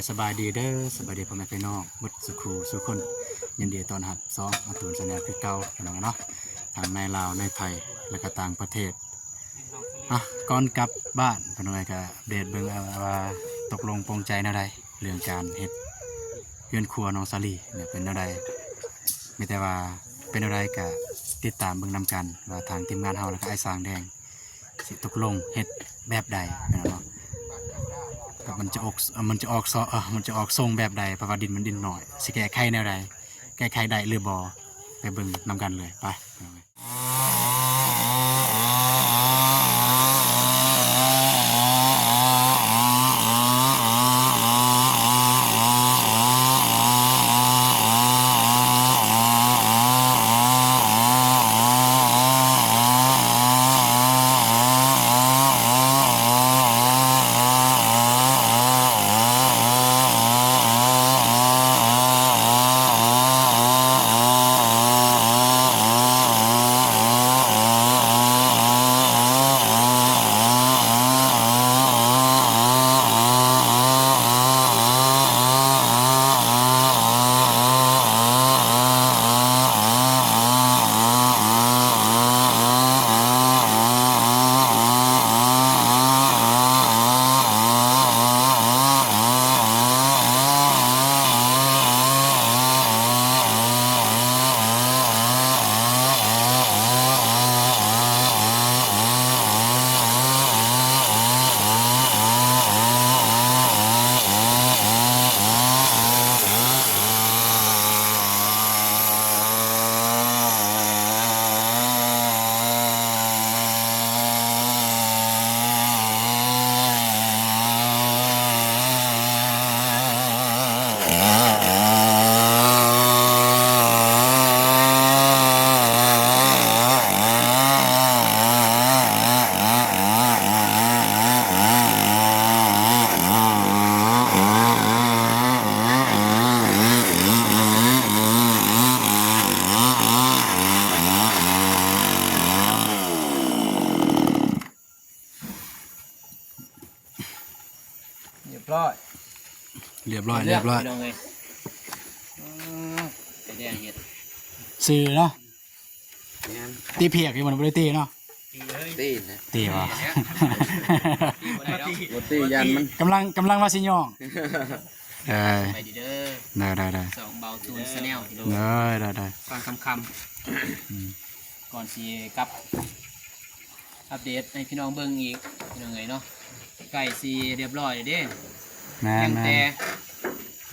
ສະບາຍດີເດີ ສະບາຍດີພໍ່ແມ່ພີ່ນ້ອງເບິດສູ່ຄູ່ສູ່ຄົນ. ຍິນດີຕ້ອນຮັບຊ່ອງອາຕູນແຊນແນວຄືເກົ່າພີ່ນ້ອງເນາະ ທັງໃນລາວ ໃນໄທ ແລະກະຕ່າງປະເທດ. ອ່ະ ກ່ອນກັບບ້ານພີ່ນ້ອງເອີຍ ກະອັບເດດເບິ່ງວ່າຕົກລົງປົງໃຈແນວໃດ ເລື່ອງການເຮັດເຮືອນຄົວນ້ອງສາລີເປັນແນວໃດ. ມີແຕ່ວ່າເປັນແນວໃດກະຕິດຕາມເບິ່ງນຳກັນ ວ່າທາງທີມງານເຮົາ ແລະກະອ້າຍສາງແດງ ຊິຕົກລົງເຮັດແບບໃດເນາະ. ແລ້ວມັນຈະອອກ ມັນຈະອອກ ເອີ ມັນຈະອອກຊົງແບບໃດ ເພາະວ່າດິນມັນດິນນ້ອຍ ຊິແກ້ໄຂແນວໃດ ແກ້ໄຂໄດ້ຫຼືບໍ່ ໄປເບິ່ງນຳກັນເລີຍ ໄປ. ຮຽບຮ້ອຍ ຮຽບຮ້ອຍ ຮຽບຮ້ອຍ ພີ່ນ້ອງເອີຍ. ອືມ ໄປແດງເຮັດ ຊື່ເນາະ. ແມ່ນ ຕີພຽກຢູ່ ມັນບໍ່ໄດ້ຕີເນາະ. ຕີເລີຍ ຕີນະ ຕີຫວາ ຕີບໍ່ໄດ້ດອກ ບໍ່ຕີ ຢ້ານມັນ ກຳລັງ ກຳລັງວ່າຊິຍ້ອງ. ເອີ ສະບາຍດີເດີ ໄດ້ໆໆ ຊ່ອງເບົາຕູນແຊນແນວ ໂດຍ ໄດ້ໆໆ ຕອນຄ່ຳໆ ອືມ ກ່ອນຊິກັບ ອັບເດດໃຫ້ພີ່ນ້ອງເບິ່ງອີກ ພີ່ນ້ອງເອີຍເນາະ. ໃກ້ຊິຮຽບຮ້ອຍແລ້ວເດ້ ແມ່ນໆ ຍັງແຕ່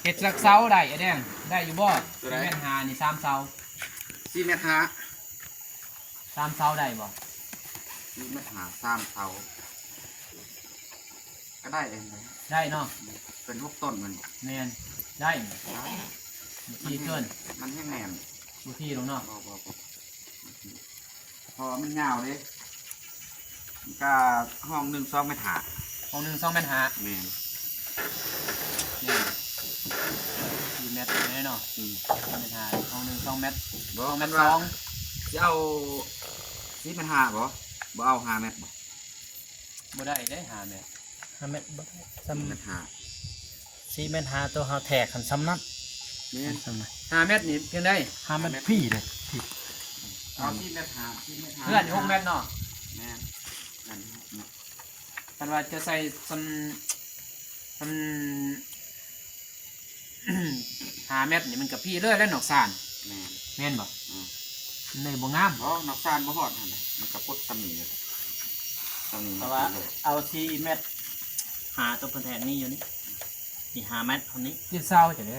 ເຮັດຈັກເສົາໄດ້ ອ້າຍແດງ ໄດ້ຢູ່ບໍ່? ຕົວໃດ? ສີ່ແມັດຫ້ານີ້ ສາມເສົາ ສີ່ແມັດຫ້າ ສາມເສົາໄດ້ບໍ່? ສີ່ແມັດຫ້າ ສາມເສົາ ກໍໄດ້ເດ້ ໄດ້ເນາະ ເປັນຫົກຕົ້ນແມ່ນບໍ່? ແມ່ນ ໄດ້ ໄດ້ ບໍ່ຖີ່ເກີນ ມັນແຮງແໜ້ນ ບໍ່ຖີ່ລົງເນາະ ບໍ່ ບໍ່ ບໍ່ ເພາະວ່າມັນຍາວເດ້ ມັນກະຫ້ອງໜຶ່ງສອງແມັດຫ້າ ຫ້ອງໜຶ່ງສອງແມັດຫ້າ ແມ່ນ ແມ່ນ ສີ່ແມັດແນ່ເນາະ ອືມ ສີ່ແມັດຫ້າ ຫ້ອງໜຶ່ງສອງແມັດ ບໍ່ ສອງແມັດ ຄັນວ່າ ສອງ ຊິເອົາສີ່ແມັດຫ້າບໍ່? ບໍ່ເອົາຫ້າແມັດບໍ່? ບໍ່ໄດ້ເດ້ ຫ້າແມັດ ຫ້າແມັດບໍ່ໄດ້ ສ່ຳ ສີ່ແມັດຫ້າ ສີ່ແມັດຫ້າ ໂຕເຮົາແທກຫັ້ນສ່ຳນັ້ນ ແມ່ນ ສ່ຳນັ້ນ ຫ້າແມັດນີ້ພຽງໃດ? ຫ້າແມັດ ຫ້າແມັດ ພີ້ເດ້ ພີ້ ເອົາສີ່ແມັດຫ້າ ສີ່ແມັດຫ້າ ເຮືອນຫົກແມັດເນາະ ແມ່ນ ເຮືອນຫົກແມັດ ຄັນວ່າຈະໃສ່ສ່ຳ ສ່ຳ ຫ້າແມັດນີ້ມັນກະພີ້ເລີຍແຫຼະ ນອກຊານ ແມ່ນ ແມ່ນບໍ່? ອືມ ມັນເລີຍບໍ່ງາມ ບໍ່ ນອກຊານບໍ່ຮອດຫັ້ນນະ ມັນກະປົດສ່ຳນີ້ແຫຼະ ສ່ຳນີ້ ເພາະວ່າ ເອົາສີ່ແມັດຫ້າ ຕົວເພິ່ນແທກນີ້ຢູ່ນີ້ ນີ້ຫ້າແມັດເທົ່ານີ້ ຕີນເສົາຈັ່ງໃດ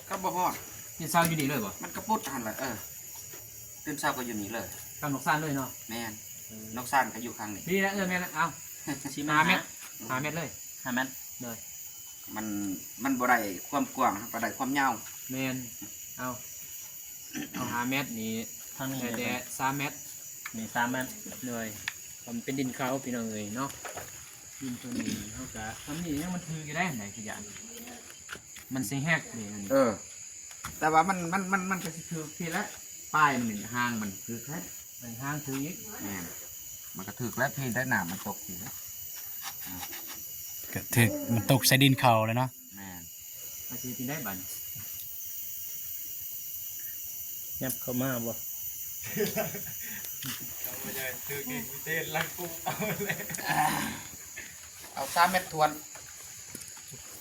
ກໍບໍ່ຮອດ ຕີນເສົາຢູ່ນີ້ເລີຍບໍ່? ມັນກະປົດຫັ້ນແຫຼະ ເອີ ຕື່ນເຊົ້າກໍຢູ່ນີ້ເລີຍ ກັບນອກຊານເລີຍເນາະ ແມ່ນ ເອີ ນອກຊານກໍຢູ່ຂ້າງນີ້ ນີ້ແຫຼະ ເອີ ແມ່ນແລ້ວ ເອົາ ສີ່ແມັດ ຫ້າແມັດ ຫ້າແມັດເລີຍ ຫ້າແມັດ ໂດຍ ມັນ ມັນບໍ່ໄດ້ຄວາມກວ້າງ ເຮົາກໍໄດ້ຄວາມຍາວ ແມ່ນ ເອົາ ເອົາຫ້າແມັດນີ້ ທາງນີ້ແດ່ ແດ່ສາມແມັດ ນີ້ສາມແມັດ ໂດຍ ມັນເປັນດິນເຂົາ ພີ່ນ້ອງເອີຍເນາະ ດິນຕົວນີ້ເຮົາກໍ ອັນນີ້ຍັງມັນຖືກຢູ່ໄດ໋ ອັນໃດຄືຢ່າງ ມັນຊິແຮກເດ້ ອັນນີ້ ເອີ ແຕ່ວ່າມັນ ມັນ ມັນ ມັນກໍຊິຖືກພີ້ແຫຼະ ປາຍມັນນີ້ ຫາງມັນຖືກແທ້ ເປັນຫາງຖືກອີກ ແມ່ນ ມັນກໍຖືກແລ້ວ ພີ້ໄດ້ ນ້ຳມັນຕົກພີ້ແລ້ວ ອາ ກໍຖືກ ມັນຕົກໃສ່ດິນເຂົາແລ້ວເນາະ. ແມ່ນ. ເຮົາຊິເຮັດຈັ່ງໃດບັດນີ້? ຍັບເຂົ້າມາບໍ່? ເອົາໄປເລີຍ ຖືກອີກ ມີແຕ່ຫຼັງກຸ້ມເອົາເລີຍ. ເອົາສາມແມັດຖ້ວນ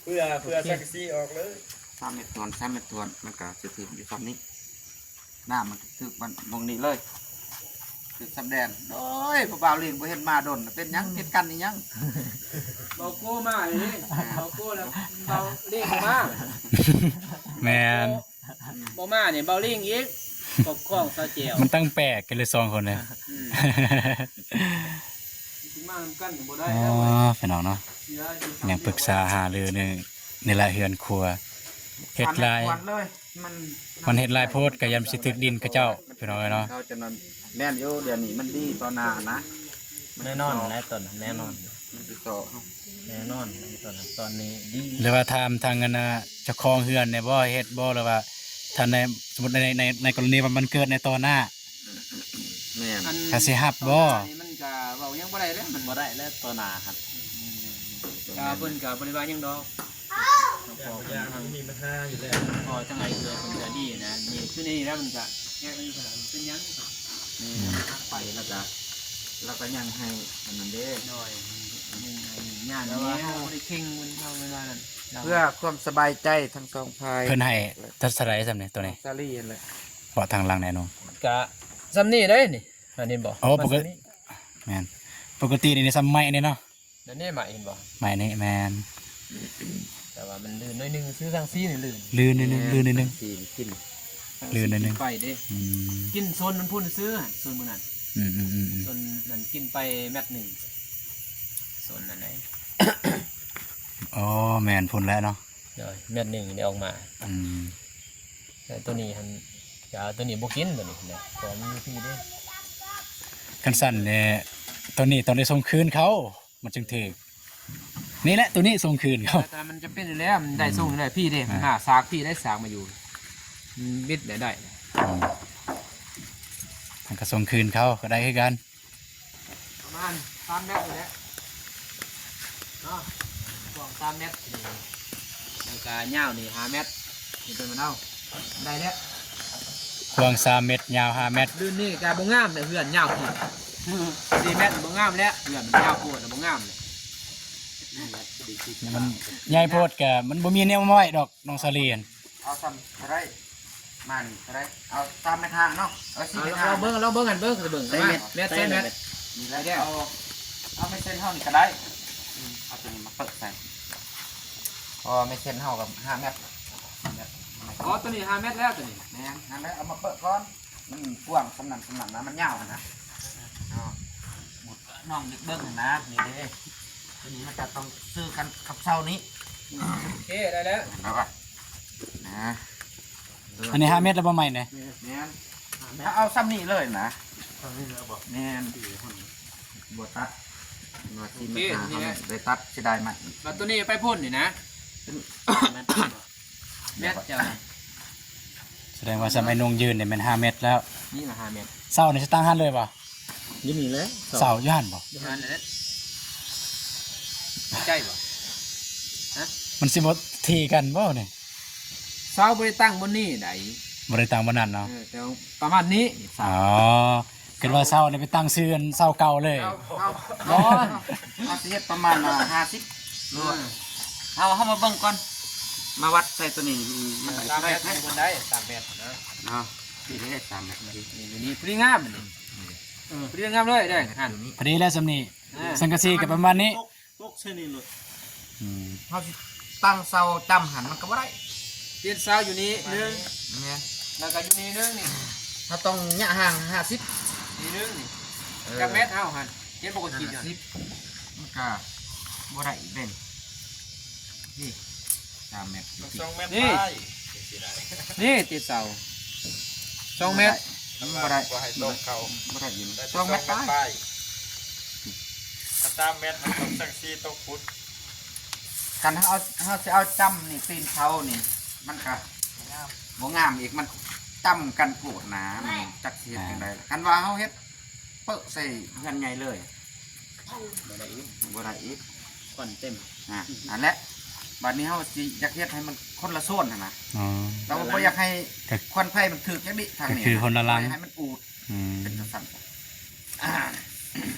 ເພື່ອ ເພື່ອສັງກະສີອອກເລີຍ. ສາມແມັດຖ້ວນ ສາມແມັດຖ້ວນ ມັນກໍຊິຖືກຢູ່ຊ່ຳນີ້. ນ້ຳມັນຖືກມັນໝ່ອງນີ້ເລີຍ ຖືກຊຳແດນ. ໂອ້ຍ ຜູ້ບ່າວລີງບໍ່ເຫັນມາດົນ ເປັນຫຍັງ ຜິດກັນອີຫຍັງ? ເບົາໂກ້ມາເດ້ ເບົາໂກ້ແລ້ວເບົາລີງບໍ່ມາ. ແມ່ນ. ບໍ່ມານີ້ເບົາລີງອີກ ຄອບຄອງສາວແຈວ. ມັນຕັ້ງແປກກັນເລີຍສອງຄົນເລີຍ. ອືມ ຊິມານຳກັນກໍບໍ່ໄດ້ ອໍ ແລ້ວເວີ້ຍ ພີ່ນ້ອງເນາະ. ຍັງປຶກສາຫາລືໃນ ໃນລະເຮືອນຄົວ ເຮັດຫຼາຍ ມັນ ມັນເຮັດຫຼາຍໂພດກໍຢ້ານຊິຖືກດິນເຂົາເຈົ້າ ພີ່ນ້ອງເອີຍເນາະ. ເຂົາຈະນັ້ນ ແມ່ນຢູ່ ດຽວນີ້ມັນດີຕໍ່ໜ້ານະ. ແນ່ນອນແຫຼະ ຕອນນັ້ນແນ່ນອນ ມັນຊິເຊາະເຮົາ ແນ່ນອນ ຕອນນັ້ນ ຕອນນີ້ດີ. ຫຼືວ່າຖາມທາງອັນນ່າ ເຈົ້າຂອງເຮືອນແດ່ບໍ່ ເຮັດບໍ່ ຫຼືວ່າທ່ານໃດ ສົມມຸດໃນ ໃນ ໃນກໍລະນີວ່າມັນເກີດໃນຕໍ່ໜ້າ ແມ່ນ ອັນ ເຂົາຊິຮັບບໍ່? ນີ້ມັນກະເວົ້າຫຍັງບໍ່ໄດ້ແລ້ວ ມັນບໍ່ໄດ້ແລ້ວຕໍ່ໜ້າຫັ້ນ. ອືມ ກະເພິ່ນກະບໍ່ໄດ້ວ່າຫຍັງດອກ ເພາະເພິ່ນມີບັນຫາຢູ່ແລ້ວ ເພາະທາງອ້າຍເອື້ອຍເພິ່ນກະດີນະ. ນີ້ຄືນີ້ແລ້ວມັນກະແຍກກັນຢູ່ຂະໜາດ ເປັນຫຍັງ ແມ່ນ ໄປແລ້ວກະ ລາວກະຍັງໃຫ້ອັນນັ້ນເດ້ ໂດຍ ຍັງໃຫ້ຍາດ ແຕ່ວ່າເຮົາບໍ່ໄດ້ເຄັ່ງມັນ ເຮົາເວລານັ້ນ ເພື່ອຄວາມສະບາຍໃຈທັງສອງຝ່າຍ. ເພິ່ນໃຫ້ເທົ່າໃດຊ່ຳນີ້ ໂຕນີ້ ສາລີຫັ້ນແຫຼະ ເບາະທາງຫຼັງແນ່ນອນ ກະຊ່ຳນີ້ເດ້ນີ້ ອັນນີ້ບໍ່? ອໍ ປົກກະຕິ ແມ່ນ ປົກກະຕິນີ້ຊ່ຳໄມ້ນີ້ເນາະ. ແມ່ນນີ້ໄມ້ເຫັນບໍ່? ໄມ້ນີ້ແມ່ນ ແຕ່ວ່າມັນລື່ນໜ້ອຍໜຶ່ງ ຊື່ສັງກະສີນີ້ລື່ນ ລື່ນໜ້ອຍໜຶ່ງ ແມ່ນ ລື່ນໜ້ອຍໜຶ່ງ ສັງກະສີກິນ ລື່ນໜ້ອຍໜຶ່ງ ກິນໄປເດ້. ອືມ ກິນໂຊນມັນພຸ້ນຊື່ ໂຊນມື້ນັ້ນ ອືມໆໆໆ ໂຊນນັ້ນກິນໄປແມັດໜຶ່ງ ໂຊນນັ້ນໃດ. ອໍ ແມ່ນພຸ້ນແຫຼະເນາະ ໂດຍ ແມັດໜຶ່ງໄດ້ອອກມາ. ອືມ ແຕ່ໂຕນີ້ຫັ້ນ ກະໂຕນີ້ບໍ່ກິນໂຕນີ້ນະ ເພາະມັນຢູ່ພີ້ເດ້. ຄັນຊັ້ນນີ້ ໂຕນີ້ຕ້ອງໄດ້ສົ່ງຄືນເຂົາ ມັນຈຶ່ງຖືກ. ນີ້ແຫຼະ ໂຕນີ້ສົ່ງຄືນເຂົາ ແຕ່ມັນຈຳເປັນຢູ່ແລ້ວ ມັນໄດ້ ອືມ ສົ່ງຢູ່ແລ້ວ ພີ້ເດ້. ອ່າ ມັນຫາສາກພີ້ໄດ້ ສາກມາຢູ່ ມັນບິດໄດ້ ໄດ້. ອືມ ມັນກໍສົ່ງຄືນເຂົາກໍໄດ້ຄືກັນ. ປະມານສາມແມັດນີ້ແຫຼະເນາະ ກວ້າງສາມແມັດນີ້ ແລ້ວກະຍາວນີ້ຫ້າແມັດ ນີ້ເປັນມັນເອົາ ໄດ້ແລ້ວ ກວ້າງສາມແມັດ ຍາວຫ້າແມັດ. ລື່ນນີ້ກະບໍ່ງາມເດ້ ເຮືອນຍາວໂພດ ສີ່ແມັດບໍ່ງາມແລ້ວ ເຮືອນມັນຍາວໂພດ ບໍ່ງາມເລີຍ. ມັນໃຫຍ່ໂພດກະ ມັນບໍ່ມີແນວມາໄວ້ດອກ ນ້ອງສາລີຫັ້ນ. ເອົາຊ່ຳເທົ່າໃດ? ມານີ້ເທົ່າໃດ? ເອົາສາມແມັດຫ້າເນາະ ເອົາສີ່ແມັດຫ້າ. ລອງເບິ່ງ ລອງເບິ່ງຫັ້ນ ເບິ່ງ ເບິ່ງ ໃສ່ແມັດ ແມັດ ໃສ່ແມັດ ນີ້ແຫຼະ. ເອົາ ເອົາເມດເສັ້ນເຮົານີ້ກໍໄດ້. ອືມ ເອົາໂຕນີ້ມາເປິກໃສ່ ເພາະວ່າເມດເສັ້ນເຮົາກໍຫ້າແມັດ. ອໍ ໂຕນີ້ຫ້າແມັດແລ້ວ ໂຕນີ້. ແມ່ນ ຫັ້ນແຫຼະ ເອົາມາເປິກກ່ອນ ມັນກວ້າງສ່ຳນັ້ນ ສ່ຳນັ້ນນະ ມັນຍາວຫັ້ນນະເນາະ. ນ້ອງຢາກເບິ່ງຫັ້ນນະ ນີ້ເດ້ ໂຕນີ້ມັນຈະຕ້ອງຊື້ກັນກັບເສົານີ້. ໂອເຄ ໄດ້ແລ້ວ ເຫັນແລ້ວວ່າ ນະ ອັນນີ້ຫ້າແມັດແລ້ວບໍ່ໄມ້ນີ້? ແມ່ນ ຖ້າເອົາຊ່ຳນີ້ເລີຍນະ ຊ່ຳນີ້ເລີຍບໍ່? ແມ່ນ ບໍ່ຕັດ ວ່າຊິມາຫາເຮົາໄດ້ຕັດ ເສຍດາຍໄມ້. ບັດໂຕນີ້ໄປພຸ້ນນີ້ນະ ແມັດເຈົ້າ ສະແດງວ່າຊ່ຳໄອ້ນົງຢືນນີ້ແມ່ນຫ້າແມັດແລ້ວ. ນີ້ລະຫ້າແມັດ. ເສົານີ້ຊິຕັ້ງຫັ້ນເລີຍບໍ່? ຢູ່ນີ້ແຫຼະ ເສົາຢູ່ຫັ້ນບໍ່? ຢູ່ຫັ້ນແຫຼະ ໃກ້ບໍ່? ຮະ ມັນຊິບໍ່ຖີ່ກັນບໍ່ນີ້? ເສົາບໍ່ໄດ້ຕັ້ງບ່ອນນີ້ໃດ ບໍ່ໄດ້ຕັ້ງບ່ອນນັ້ນເນາະ. ເອີ ແຕ່ປະມານນີ້ ອໍ ຄິດວ່າເສົານີ້ໄປຕັ້ງຊື່ອັນເສົາເກົ່າເລີຍ. ເຮົາ ເຮົາ ບໍ່ ເຮົາຊິເຮັດປະມານ ອ່າ ຫ້າສິບ ເອີ ເຮົາ ເຮົາມາເບິ່ງກ່ອນ ມາວັດໃສ່ໂຕນີ້ ມັນໄດ້ສາມແມັດ ມັນໄດ້ສາມແມັດນະ ເນາະ. ນີ້ເດ້ສາມແມັດນີ້ ນີ້ ນີ້ພໍດີງາມນີ້ ເອີ ພໍດີງາມເລີຍເດ້ຫັ້ນ ພໍດີແລ້ວຊ່ຳນີ້. ອ່າ ສັງກະສີກໍປະມານນີ້ ຕົກ ຕົກໃສ່ນີ້ໂລດ. ອືມ ເຮົາຊິຕັ້ງເສົາຈ້ຳຫັ້ນມັນກໍບໍ່ໄດ້ ປ່ຽນເສົາຢູ່ນີ້ໜຶ່ງ ແມ່ນ ແລ້ວກໍຢູ່ນີ້ໜຶ່ງນີ້ ເຮົາຕ້ອງຍະຫ່າງຫ້າສິບ ນີ້ໜຶ່ງນີ້. ເອີ ຈັກແມັດເຮົາຫັ້ນ ເຫັນບໍ່ ກະຄິດຢູ່ ຫ້າສິບ ມັນກໍບໍ່ໄດ້ອີກເດ້ນີ້ ສາມແມັດ ສອງແມັດ ນີ້ ປາຍ ນີ້ຕິດເສົາ ສອງແມັດ ມັນບໍ່ໄດ້ ບໍ່ໄດ້ ບໍ່ໄດ້ຢູ່ ໄດ້ແຕ່ສອງແມັດ ສອງແມັດປາຍ ປາຍ. ຖ້າສາມແມັດ ມັນຕ້ອງສັງກະສີຕົກພຸ້ນ. ຄັນເຮົາເອົາ ເຮົາຊິເອົາຈ້ຳນີ້ ຕີນເສົານີ້ ມັນກະບໍ່ງາມອີກ ມັນຈ້ຳກັນໂພດນະ ມັນຈັກຊິເຮັດຈັ່ງໃດລະ. ຄັນວ່າເຮົາເຮັດເປິະໃສ່ເຮືອນໃຫຍ່ເລີຍ ບໍ່ໄດ້ອີກ ບໍ່ໄດ້ອີກ ຄວັນເຕັມ. ອ່າ ອັນແຫຼະ ບາດນີ້ເຮົາຊິຢາກເຮັດໃຫ້ມັນຄົນລະໂຊນຫັ້ນນະ. ອໍ ແຕ່ວ່າບໍ່ຢາກໃຫ້ ກໍ ຄວັນໄຟມັນຖືກຈັກນິທາງນີ້ ກໍຄືຄົນລະຫຼັງ ໃຫ້ມັນອູດ ອືມ ເປັນຈັ່ງຊັ້ນ ອ່າ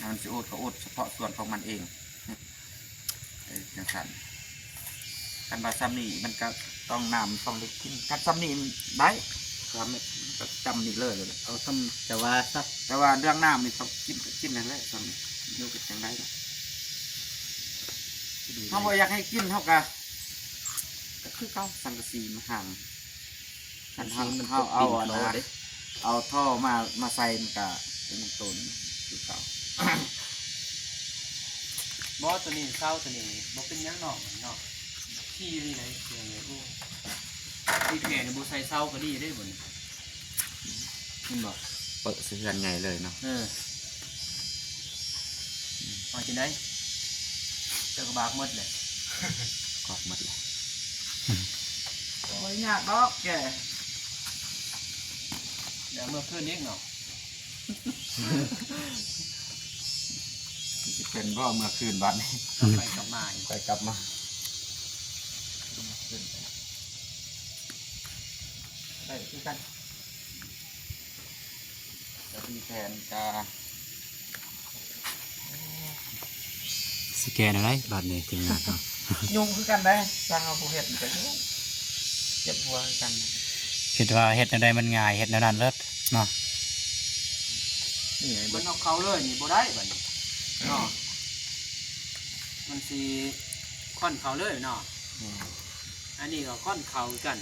ມັນຊິອູດກໍອູດສະເພາະສ່ວນຂອງມັນເອງ ເອີ ຈັ່ງຊັ້ນ. ຄັນວ່າຊ່ຳນີ້ມັນກໍຕ້ອງ ນ້ຳຕ້ອງໄດ້ກິນ ຄັນຊ່ຳນີ້ໄດ້ ຊ່ຳນີ້ກໍຊ່ຳນີ້ເລີຍ ເອົາຊ່ຳຈະວ່າຊະ ແຕ່ວ່າເລື່ອງນ້ຳນີ້ຕ້ອງກິນກໍກິນນັ້ນແຫຼະ ຊ່ຳນີ້ຢູ່ກັນຈັ່ງໃດ ເຮົາບໍ່ຢາກໃຫ້ກິນ ເຮົາກໍ ກໍຄືເກົ່າ ສັງກະສີມາຫາງ ຄັນເຮົາ ເຮົາເອົາອັນນະ ເອົາທໍ່ມາ ມາໃສ່ ມັນກະເປັນຫຍັງໂຕນຄືເກົ່າ. ບໍ່ ໂຕນີ້ເສົາໂຕນີ້ບໍ່ເປັນຫຍັງເນາະ ເນາະ ທີ່ນີ້ໄດ໋ ເປັນຫຍັງເລີຍ ໂອ້ ທີ່ແທ້ນີ້ບໍ່ໃສ່ເສົາກໍດີເດ້ ບໍ່ນີ້ ແມ່ນບໍ່? ເປີະໃສ່ເຮືອນໃຫຍ່ເລີຍເນາະ. ເອີ ວ່າຈັ່ງໃດ? ເຈົ້າກໍບາກໝົດແຫຼະ ກອກໝົດແຫຼະ. ບໍ່ຍາກດອກແກ ດຽວເມືອຄືນອີກເນາະ ຊິເປັນບໍ່ເມືອຄືນບາດນີ້ ໄປກັບມາ ໄປກັບມາ ໄດ້ຄືກັນ. ກະມີແຜນກະ ຊິແກ້ແນວໃດບາດນີ້ທີມງານເຮົາ? ຫຍຸ້ງຄືກັນເດ້ ຊ່າງເຮົາຜູ້ເຮັດກະຫຍຸ້ງ ເຈັບຫົວຄືກັນ. ຄິດວ່າເຮັດແນວໃດມັນງ່າຍ ເຮັດແນວນັ້ນເລີດເນາະ. ນີ້ໄງ ມັນເອົາເຂົ້າເລີຍນີ້ບໍ່ໄດ້ບາດນີ້ເນາະ ມັນຊິຄ່ອນເຂົ້າເລີຍເນາະ. ອືມ ອັນນີ້ກໍຄ່ອນເຂົ້າຄືກັນ.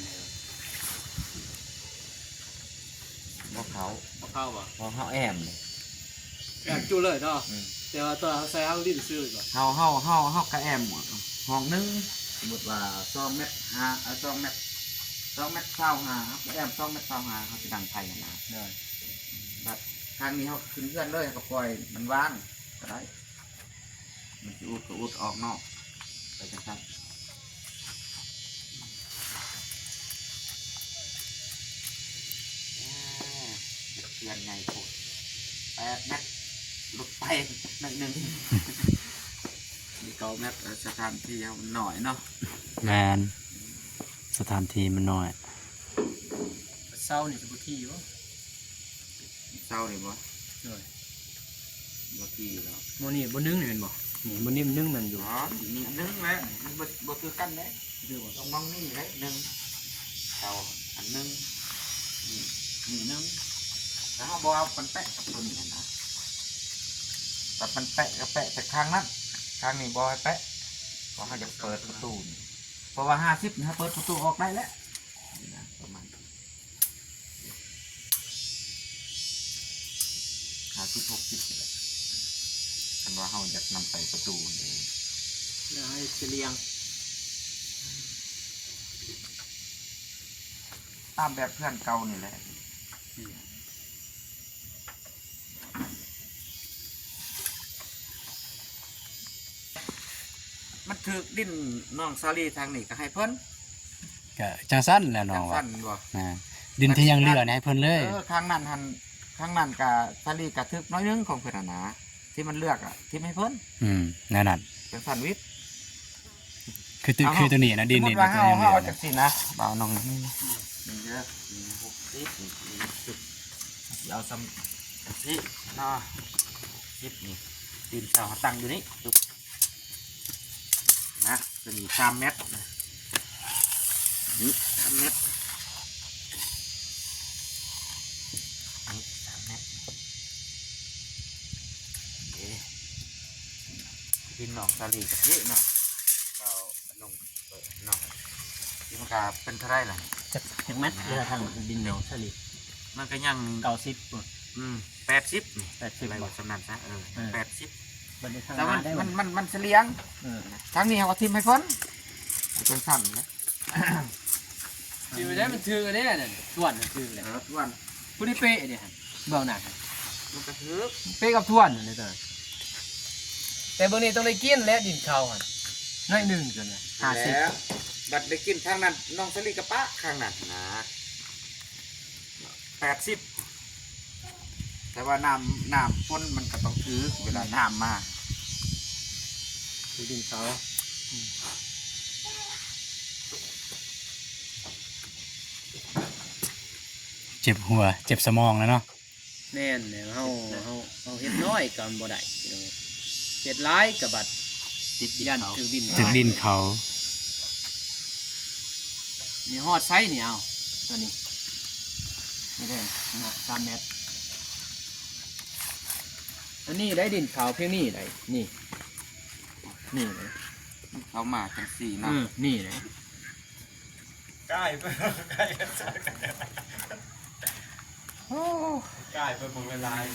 ບໍ່ເຂົ້າ ບໍ່ເຂົ້າບໍ່? ເພາະເຮົາແອ້ມເດ້ ແອ້ມຈຸເລີຍເນາະ. ອືມ ແຕ່ວ່າຕອນເຮົາໃສ່ເຮົາຫຼິ້ນຊື່ບໍ່? ເຮົາ ເຮົາ ເຮົາ ເຮົາກະແອ້ມຫ້ອງໜຶ່ງ ສົມມຸດວ່າສອງແມັດຫ້າ ເອີ ສອງແມັດ ສອງແມັດຊາວຫ້າ ເຮົາກະແອ້ມສອງແມັດຊາວຫ້າ ເຮົາຊິດັງໄຟຫັ້ນນະ. ໂດຍ ບັດທາງນີ້ເຮົາຂຶ້ນເຮືອນເລີຍ ເຮົາກະປ່ອຍມັນວ່າງກະໄດ້. ມັນຊິອຸດກໍອຸດອອກນອກໄປຈັ່ງຊັ້ນ. ເຮືອນໃຫຍ່ໂພດ ແປດແມັດ ຫຼຸດໄປໜ້ອຍໜຶ່ງ ມີເກົ້າແມັດ. ເອີ ສະຖານທີ່ເຮົາມັນໜ້ອຍເນາະ. ແມ່ນ ສະຖານທີ່ມັນໜ້ອຍ. ເຊົ້ານີ້ຊິບໍ່ຖີ່ຢູ່ ເຊົ້ານີ້ບໍ່? ໂດຍ ບໍ່ຖີ່ແລ້ວ ໝໍນີ້ບໍ່ໜຶ່ງແມ່ນບໍ່? ນີ້ໝໍນີ້ມັນໜຶ່ງແມ່ນຢູ່. ອໍ ນີ້ໜຶ່ງແຫຼະ ມັນບໍ່ ບໍ່ຄືກັນເດ້ ຄືບໍ່? ຕ້ອງມອງນີ້ເດ້ ໜຶ່ງ ເຈົ້າ ອັນໜຶ່ງ ນີ້ ນີ້ໜຶ່ງ ແລ້ວເຮົາບໍ່ເອົາມັນແປະກັບໂຕນີ້ຫັ້ນນະ. ແຕ່ມັນແປະກໍແປະແຕ່ຂ້າງນັ້ນ ຂ້າງນີ້ບໍ່ໃຫ້ແປະ ເພາະເຮົາຢາກເປີດປະຕູນີ້ ເພາະວ່າຫ້າສິບນີ້ເຮົາເປີດປະຕູອອກໄດ້ແລ້ວ ນີ້ນະ ປະມານ ຫ້າສິບ ຫົກສິບນີ້ແຫຼະ ຄັນວ່າເຮົາຢາກນຳໃສ່ປະຕູນີ້ ແລ້ວໃຫ້ສະລຽງ ຕາມແບບເຮືອນເກົ່ານີ້ແຫຼະ. ມັນຖືກດິນນ້ອງສາລີທາງນີ້ກໍໃຫ້ເພິ່ນ ກະຈັ່ງຊັ້ນແຫຼະນ້ອງວ່າ ຈັ່ງຊັ້ນບໍ່? ອ່າ ດິນທີ່ຍັງເຫຼືອນີ້ໃຫ້ເພິ່ນເລີຍ. ເອີ ທາງນັ້ນຫັ້ນ ທາງນັ້ນກະສາລີກະຖືກໜ້ອຍໜຶ່ງຂອງເພິ່ນຫັ້ນນະ ທີ່ມັນເລືອກອະ ຖິ້ມໃຫ້ເພິ່ນ. ອືມ ແນວນັ້ນ ຈັ່ງຊັ້ນວິດ ຄື ຄືໂຕນີ້ນະ ດິນນີ້ ສົມມຸດວ່າເຮົາ ເຮົາເອົາຈັ່ງຊີ້ນະ ບ່າວນ້ອງ ນີ້ເດີ ນີ້ຫົກສິບ ນີ້ຫົກສິບ ເອົາຊ່ຳ ຈັ່ງຊີ້ເນາະ ຫົກສິບ ນີ້ ຕີນເສົາເຮົາຕັ້ງຢູ່ນີ້ ປຶບ ນະ ໂຕນີ້ສາມແມັດ ນີ້ສາມແມັດ ນີ້ສາມແມັດ ເອີ ດິນນ້ອງສາລີກະເທະເນາະ ເອົາລົງເນາະ ທີ່ມັນກະເປັນເທົ່າໃດລະ ຈັກ ຈັກແມັດເວລາທາງດິນນ້ອງສາລີ ມັນກະຍັງເກົ້າສິບພຸ້ນ ອືມ ແປດສິບນີ້ ແປດສິບ ໄລ່ວ່າຊ່ຳນັ້ນຊະ ເອີ ເອີ ແປດສິບ ບັດນີ້ທາງ ແຕ່ມັນ ມັນ ມັນສະຫຼຽງ ເອີ ທາງນີ້ເຮົາກະຖິ້ມໃຫ້ເພິ່ນ ຈັ່ງຊັ້ນແຫຼະ. ຊິໄປໄດ້ ມັນຖືກເດ້ ອັນນັ້ນ ທວນມັນຖືກແຫຼະ ເອີ ທວນ ຜູ້ທີ່ເປະເດ້ຫັ້ນ ເບິ່ງໜ້າ ມັນກະຖືກ ເປະກັບທວນຫັ້ນເດ້ ແຕ່ເບິ່ງນີ້ຕ້ອງໄດ້ກິນແຫຼະ ດິນເຂົາຫັ້ນ ໜ້ອຍໜຶ່ງ ຈົນວ່າຫ້າສິບ ແລ້ວ ບັດໄດ້ກິນທາງນັ້ນ ນ້ອງສາລີກະປະຂ້າງນັ້ນນະ ແປດສິບ ແຕ່ວ່ານ້ຳ ນ້ຳຝົນມັນກະຕ້ອງຖືກ ເວລານ້ຳມາ ຄືດິນເຂົາ ເຈັບຫົວເຈັບສະໝອງແລ້ວເນາະ. ແມ່ນແລ້ວ ເຮົາ ເຮົາ ເຮົາເຮັດນ້ອຍກໍບໍ່ໄດ້ພີ່ນ້ອງ ເຮັດຫຼາຍກໍບັດຕິດດິນ ຢ້ານຖືກດິນ ຖືກດິນເຂົາ. ນີ້ຮອດໃສນີ້ ເອົາ ຕົວນີ້ ນີ້ເດ້ ສາມແມັດ ອັນນີ້ໄດ້ດິນຂາວພຽງນີ້ໄດ້ ນີ້ ນີ້ໄດ້ ເຂົ້າມາຈັ່ງຊີ້ເນາະ ເອີ ນີ້ໄດ້ ກາຍໄປ ກາຍໄປ ໂອ້ ກາຍໄປເບິ່ງຫຼາຍໆ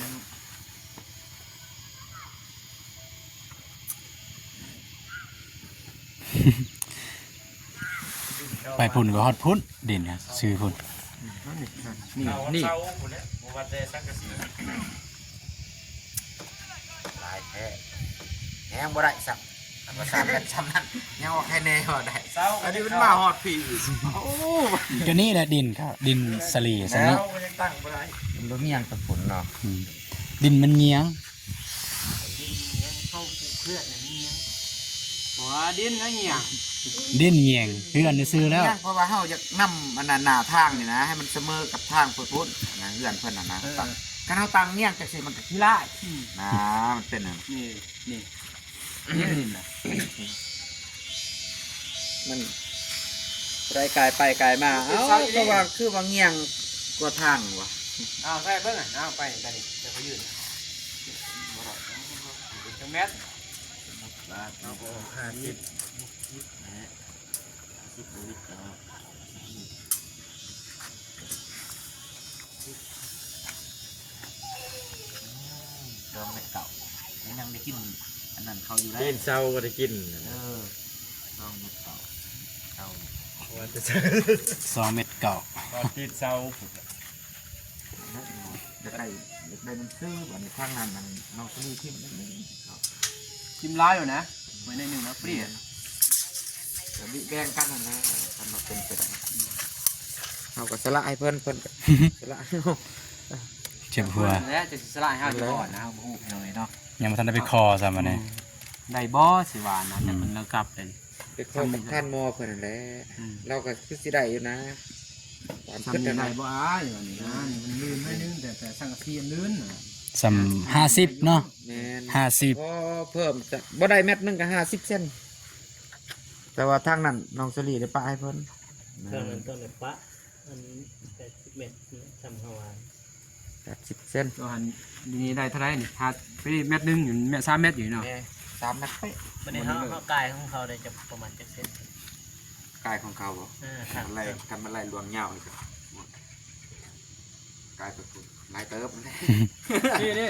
ໄປພຸ້ນກໍຮອດພຸ້ນ ດິນນະ ຊື່ພຸ້ນ ນີ້ ນີ້ ນີ້ ເສົາພຸ້ນແຫຼະ ບໍ່ວ່າແຕ່ສັງກະສີ ຫຼາຍແທ້ ແຮງບໍ່ໄດ້ຊ້ຳ ອັນວ່າສາມແມັດຊ້ຳນັ້ນ ຍັງວ່າໃຄແນ່ວ່າໄດ້ ເສົາ ອັນນີ້ມັນມາຮອດພີ້ອີກ ໂອ້ ກໍນີ້ແຫຼະດິນເຂົາ ດິນສະເຫຼຊະເນາະ ເສົາກໍຍັງຕັ້ງບໍ່ໄດ້ ມັນບໍ່ມີຫຍັງຕະຜົນເນາະ ອືມ ດິນມັນຍ່ຽງ ດິນມັນຍ່ຽງ ເຮົາປູກເພື່ອນມັນຍ່ຽງ ບໍ່ວ່າດິນນະຍ່ຽງ ດິນຍ່ຽງ ເຮືອນຊື່ໆແລ້ວ ຍ່ຽງ ເພາະວ່າເຮົາຢາກນຳອັນນັ້ນໜ້າທາງນີ້ນະ ໃຫ້ມັນສະເໝີກັບທາງເພິ່ນພຸ້ນນະ ເຮືອນເພິ່ນຫັ້ນນະ ເອີ ຕັ້ງ ຄັນເຮົາຕັ້ງຍ່ຽງຈັ່ງຊີ້ມັນກໍຂີ້ລ້າຍ ອືມ ນະ ມັນເປັນນັ້ນ ນີ້ ນີ້ ນີ້ດິນນະ ມັນໄດ້ກາຍໄປກາຍມາ ເອົາ ເອົາອີກ ກໍວ່າຄືວ່າງ່ຽງກວ່າທາງວະ ເອົາໃສ່ເບິ່ງ ເອົາໄປ ໄປນີ້ ຈະໄປຢືນ ບໍ່ໄດ້ ຈັກແມັດ ບາດ ເອົາ ຫ້າສິບ ຫ້າສິບ ບໍ່ວິດເອົາ ສອງແມັດເກົ້າ ຍັງໄດ້ກິນອັນນັ້ນເຂົາຢູ່ໄດ໋ ຕີນເສົາກໍໄດ້ກິນ ເອີ ສອງແມັດເກົ້າ ເກົ້າ ວ່າແຕ່ ສອງແມັດເກົ້າ ຕອນຕີນເສົາພຸ້ນ ຢາກໄດ້ ຢາກໄດ້ໜັງສື ບາດນີ້ທາງນັ້ນ ນ້ອງສະລີຖິ້ມໜ້ອຍໜຶ່ງ ຖິ້ມຫຼາຍຢູ່ນະ ໄວ້ໜ້ອຍໜຶ່ງນະ ປຣີ ແມ່ນ ກໍແບ່ງກັນຫັ້ນນະ ຄັນວ່າເປັນໄປໄດ້ ເຮົາກໍສະຫຼະໃຫ້ເພິ່ນ ເພິ່ນກໍສະຫຼະໃຫ້ເຮົາ ເຈັບຫົວ ແລ້ວຈະຊິສະຫຼະໃຫ້ເຮົາຢູ່ບໍ່ນະ ເຮົາບໍ່ຮູ້ພີ່ນ້ອງເອີຍເນາະ ຍັງບໍ່ທັນໄດ້ໄປຂໍຊ້ຳອັນນີ້ ອືມ ໄດ້ບໍ່ຊິວ່ານະ ອືມ ແຕ່ເພິ່ນລະກັບໄດ້ ໄປຂໍກັບທ່ານໝໍເພິ່ນຫັ້ນແຫຼະ ອືມ ລາວກໍຄືຊິໄດ້ຢູ່ນະ ຕາມຄິດຫັ້ນນະ ໄດ້ບໍ່ອ້າຍ ວ່ານີ້ນະ ນີ້ມັນລື່ນໜ້ອຍໜຶ່ງ ແຕ່ ແຕ່ສັງກະສີອັນລື່ນນະ ສ່ຳຫ້າສິບເນາະ ແມ່ນ ຫ້າສິບ ພໍເພີ່ມຈະບໍ່ໄດ້ແມັດໜຶ່ງກໍຫ້າສິບເຊັນ ແຕ່ວ່າທາງນັ້ນນ້ອງສະລີໄດ້ປະໃຫ້ເພິ່ນ ເຄື່ອງນັ້ນຕ້ອງໄດ້ປະ ອັນແປດສິບແມັດ ຊ່ຳເຮົາວ່າ ແປດສິບເຊັນ ຕົວຫັ້ນ ນີ້ໄດ້ເທົ່າໃດນີ້ ຖ້າໄປແມັດໜຶ່ງ ແມ່ນສາມແມັດຢູ່ເນາະ ແມ່ນ ສາມແມັດເປະ ບັດນີ້ເຮົາ ເຮົາກາຍຂອງເຮົາໄດ້ຈັກປະມານຈັກເຊັນ ກາຍຂອງເຂົາບໍ່? ເອີ ຄັນມັນໄລ່ ຄັນມັນໄລ່ລວງຍາວນີ້ກໍ ກາຍໄປພຸ້ນ ຫຼາຍເຕີບ ນີ້ ນີ້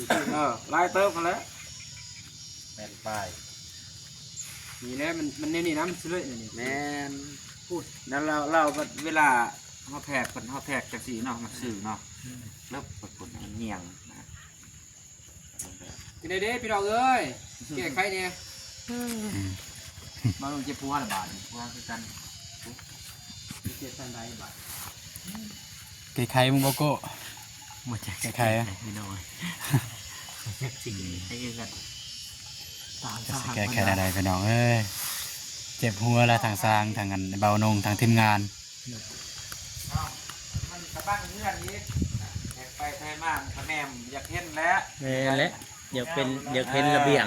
ເອີ ຫຼາຍເຕີບຫັ້ນແຫຼະ ແມ່ນປາຍ ນີ້ແຫຼະ ມັນ ມັນແນວນີ້ນະ ມັນຊິເລີຍນີ້ ແມ່ນ ພຸ້ນ ນັ້ນລາວ ລາວບັດເວລາເຮົາແທກ ເພິ່ນເຮົາແທກຈັ່ງຊີ້ເນາະ ມັນຊື່ເນາະ ອືມ ເລີບໄປພຸ້ນ ມັນຍ່ຽງນະ. ຈັ່ງໃດເດ້ພີ່ນ້ອງເອີຍ ແກ້ໄຂແດ່ ອືມ ມາລົງເຈັບຫົວລະບາດ ຫົວຄືກັນ ເຈັບປານໃດບາດ ແກ້ໄຂມຶງບໍ່ໂກ້ ບໍ່ຈັກ ແກ້ໄຂ ພີ່ນ້ອງ ຈັກຊິໃຫ້ຄືກັນ ຕາມ ຈັກຊິແກ້ໄຂແນວໃດພີ່ນ້ອງເອີຍ ເຈັບຫົວລະ ທາງຊ່າງ ທາງອັນເບົານົງ ທາງທີມງານ. ເອົ້າ ມັນກະບັງເຮືອນອີກ ແຫກໄປໄທມາມັນກະແນມ ຢາກເຫັນແຫຼະ ແມ່ນແຫຼະ ຢາກເປັນ ຢາກເຫັນລະບຽງ